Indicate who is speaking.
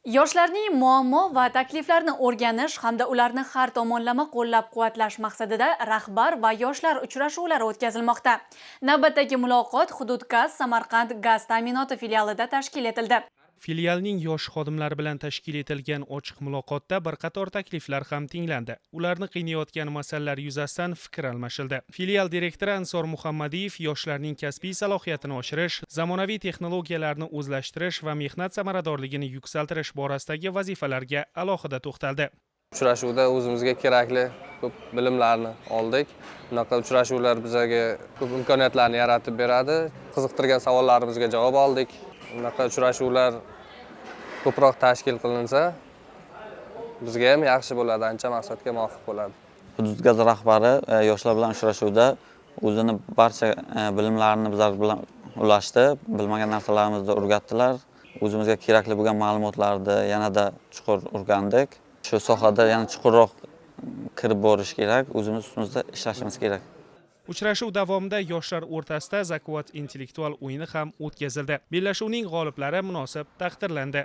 Speaker 1: Yoshlarning muammo va takliflarini o'rganish hamda ularni har tomonlama qo'llab-quvvatlash maqsadida rahbar va yoshlar uchrashuvlari o'tkazilmoqda. Navbatdagi muloqot Hududgaz Samarqand gaz ta'minoti filialida tashkil etildi.
Speaker 2: Filialning yosh xodimlari bilan tashkil etilgan ochiq muloqotda bir qator takliflar ham tinglandi. Ularni qiynayotgan masalalar yuzasidan fikr almashildi. Filial direktori Ansor Muhammadiyev yoshlarning kasbiy salohiyatini oshirish, zamonaviy texnologiyalarni o'zlashtirish va mehnat samaradorligini yuksaltirish borasidagi vazifalarga alohida to'xtaldi.
Speaker 3: Uchrashuvda o'zimizga kerakli ko'p bilimlarni oldik. Bunaqa uchrashuvlar bizga ko'p imkoniyatlarni yaratib beradi. Qiziqtirgan savollarimizga javob oldik. Bunaqa uchrashuvlar ko'proq tashkil qilinsa, bizga ham yaxshi bo'ladi, ancha maqsadga muvofiq bo'ladi.
Speaker 4: Hududgaz rahbari yoshlar bilan uchrashuvda o'zini barcha bilimlarini bizlar bilan ulashdi, bilmagan narsalarimizni o'rgatdilar. O'zimizga kerakli bo'lgan ma'lumotlarni yanada chuqur o'rgandik. Shu sohada yana chuqurroq kirib borish kerak, o'zimiz ustimizda ishlashimiz kerak.
Speaker 2: Uchrashuv davomida yoshlar o'rtasida Zakovat intellektual o'yini ham o'tkazildi. Bellashuvning g'oliblari munosib taqdirlandi.